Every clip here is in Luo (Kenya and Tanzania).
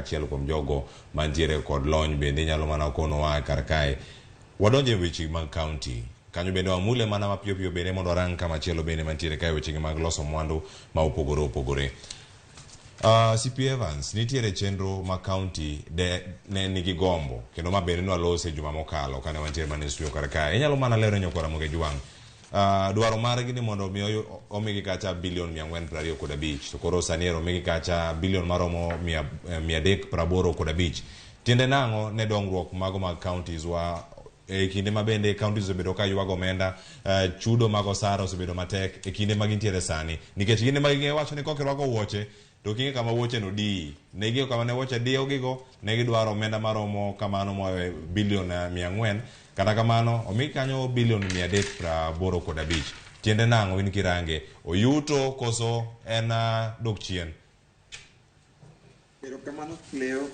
achiel kuom jogo mantiere kod lony bende inyalo mana konowa kar kae. Wadonjo e weche mag county. Kanyo bende wamule mana mapiyo piyo bende mondo warang kamachielo bende mantiere kae wechegi mag loso mwandu ma opogore opogore. CP Evans, nitiere chenro ma county de ne nigi gombo kendo ma bende nwalose juma mokalo kane wantiere mana e studio kar kae. Inyalo mana lero ne nyakwa Ramogi Ajwang'. Dwaro margi ni mondo mi omigi kacha bilion 425, to koro sani ero omigi kacha bilion maromo 385. Tiende nang'o ne dongruok mago mag counties wa e kinde ma bende counties osebedo ka ywago omenda, chudo mag osara osebedo matek e kinde ma gintiere sani, nikech gin ema ging'eyo wacho ni kokirwako wuoche to ok ing'e kama wuoche no diyi. Ne ging'eyo kama ne wuoche diyogigo, ne gidwaro omenda maromo kamano moa bilion 400. Kata kamano, omi kanyo bilion 385. Tiende nang'o in kirange? Oyuto koso en dok chien? Erokamano Cleo.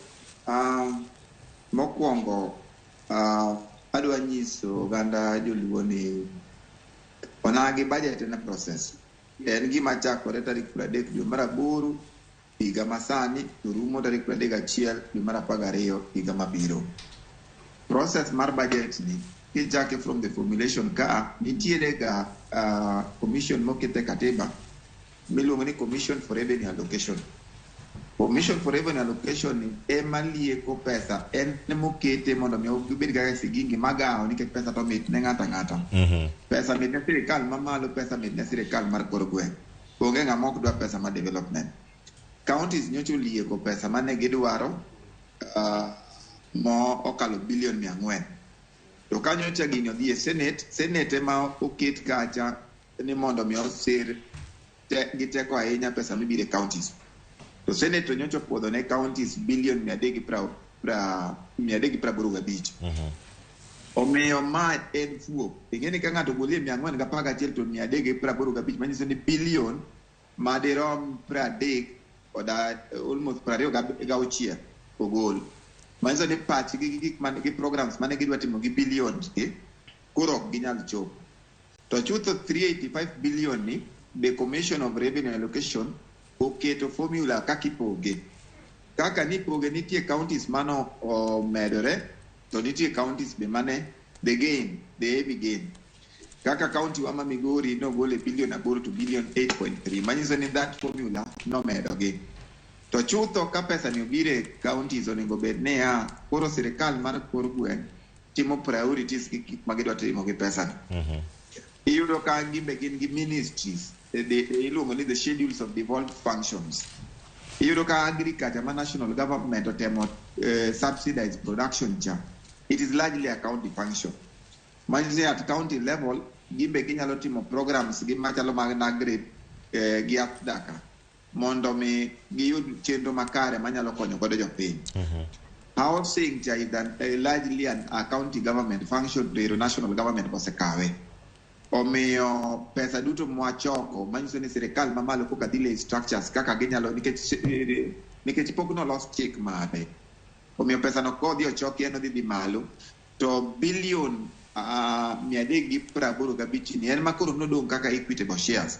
Mokwongo adwa nyiso oganda joluo ni onagi budget en a process. En gima chakore tarik 30 dwe mar aboro higa masani to rumo tarik 31 dwe mar 12 higa mabiro. Process mar budget ni kichake from the formulation ka nitiere ga commission moket e katiba miluongo ni Commission for Revenue Allocation. Commission for Revenue Allocation ni ema lieko pesa, en mokete mondo mi gibed kaka sigingi magawo nikech pesa to mit ne ng'ato ang'ata. Pesa mit ne sirikal mamalo, pesa mit ne sirikal mar kor gweng'. Onge ng'ama ok dwa pesa mar development. Counties nyocha olieko pesa mane gidwaro mo okalo bilion 400. To ka nyocha gini odhi e Senate, Senate ema oket kacha ni mondo mi osir gi teko ahinya pesa mibiro e counties. To Senate to nyocha opuodho ne counties bilion 385. Omiyo ma en fuo. Ing'e ni ka ng'ato ogolie 411 to 385 manyiso ni bilion madirom 30 koda almost 26 ogol. Manyiso ni pachgi gi gik man gi programs mane gidwa timo gi billions gi koro ok ginyal chopo. To chutho 385 billion ni the Commission of Revenue Allocation oketo formula kaka ipoge. Kaka nipoge nitie counties mano omedore to nitie counties be mane the gain, the heavy gain. Kaka county wa ma Migori nogol e bilion 8 to bilion 8.3 manyiso ni that formula nomedogi. To chutho ka pesa ni obiro e counties onego bed niya koro sirikal mar kor gweng' timo priorities gi gik ma gidwa timo gi pesa ni. Iyudo ka gimbe gin gi ministries iluongo ni the schedules of devolved functions. Iyudo ka agriculture ma national government otemo subsidize production cha, it is largely a county function. Manyiso ni at county level gimbe ginyalo timo programs gi machalo mag NAGRIP gi AFDACA mondo mi giyud chenro makare manyalo konyo godo jopiny. Housing cha is largely a county government function to national government osekawe. Omiyo pesa duto mwachoko manyiso ni sirikal mamalo koka dhi lay structures kaka ginyalo nikech pok nolos chik mare. Omiyo pesa no kodhi ochoki en odhi dhi malo to bilion 385 ni en makoro nodong' kaka equitable shares.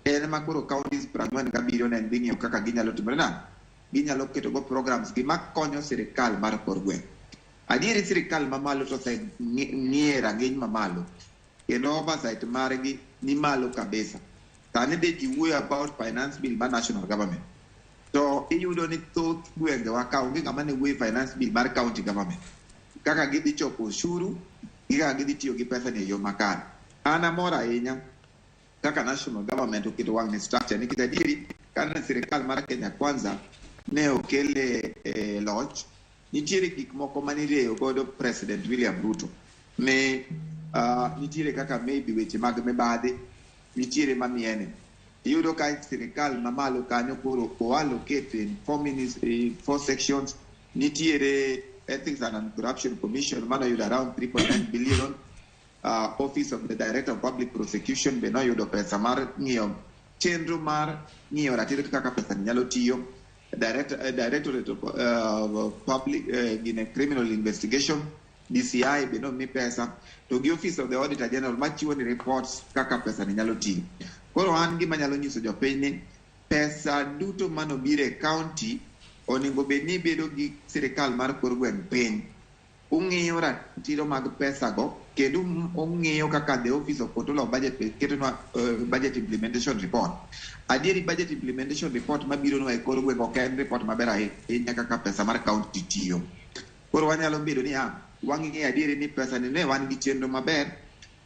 En makoro counties 47 ne dhi ng'iyo kaka ginyalo timore na ginyalo keto go programs gi makonyo sirikal mar kor gweng'. Adieri sirikal mamalo to oseng'iye rang'iny mamalo kendo oversight margi ni malo kabisa. Sani de ji wuoyo about finance bill mar national government. To iyudo ni thoth gwengewa ka onge ng'ama ne wuoyo finance bill mar county government. Kaka gidhi choko osuru gi kaka gidhi tiyo gi pesa ni e yo makare. An amor ahinya kaka national government oketo wang' ne structure nikech adieri kane sirikal mar Kenya Kwanza ne okele e loch, nitiere gik moko manirieyo godo President William Ruto ni nitiere kaka maybe weche mag mibadhi nitiere mamiene. Iyudo ka sirikal mamalo kanyo koro o allocate in four sections. Nitiere Ethics and Anti-Corruption Commission manoyudo around 3.9 billion. Office of the Director of Public Prosecution be noyudo pesa mar ng'iyo chenro mar ng'iyo ratiro kaka pesa ni nyalo tiyo. Directorate of Public gine Criminal Investigation DCI be nomi pesa to gi Office of the Auditor General machiwo ni reports kaka pesa ni nyalo tiyo. Koro an gima nyalo nyiso jopiny ni pesa duto manobiro e county Onego bed ni ibedo gi sirikal mar kor gweng' piny. Ung'iyo ratiro mag pesa go kendo ung'iyo kaka the Office of Control of Budget ketonwa budget implementation report. Adieri budget implementation report mabironwa e kor gweng' ok en report maber ahinya kaka pesa mar county tiyo. Koro wanyalo bedo niya, wang'iyo adieri ni pesa ni ne wan gi chenro maber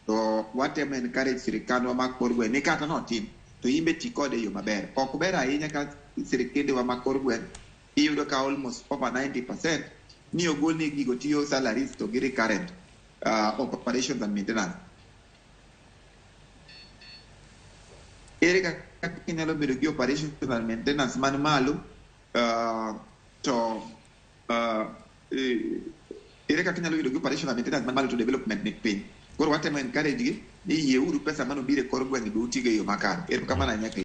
to watemo encourage sirikandwa mag kor gweng' ni kata notim to imbe ti kode e yo maber. Ok ber ahinya ka sirikendewa mag kor gweng' iyudo ka almost over 90% ni ogol ni gigo tiyo salaries to gi recurrent operations and maintenance. Ere kaka inyalo bedo gi operations and maintenance man malo to ere kaka inyalo yudo gi operation and maintenance man malo to development ni piny. Koro watemo encourage gi ni yieuru pesa manobiro e kor gweng' be utigo e yo makare. Erokamano ahinya.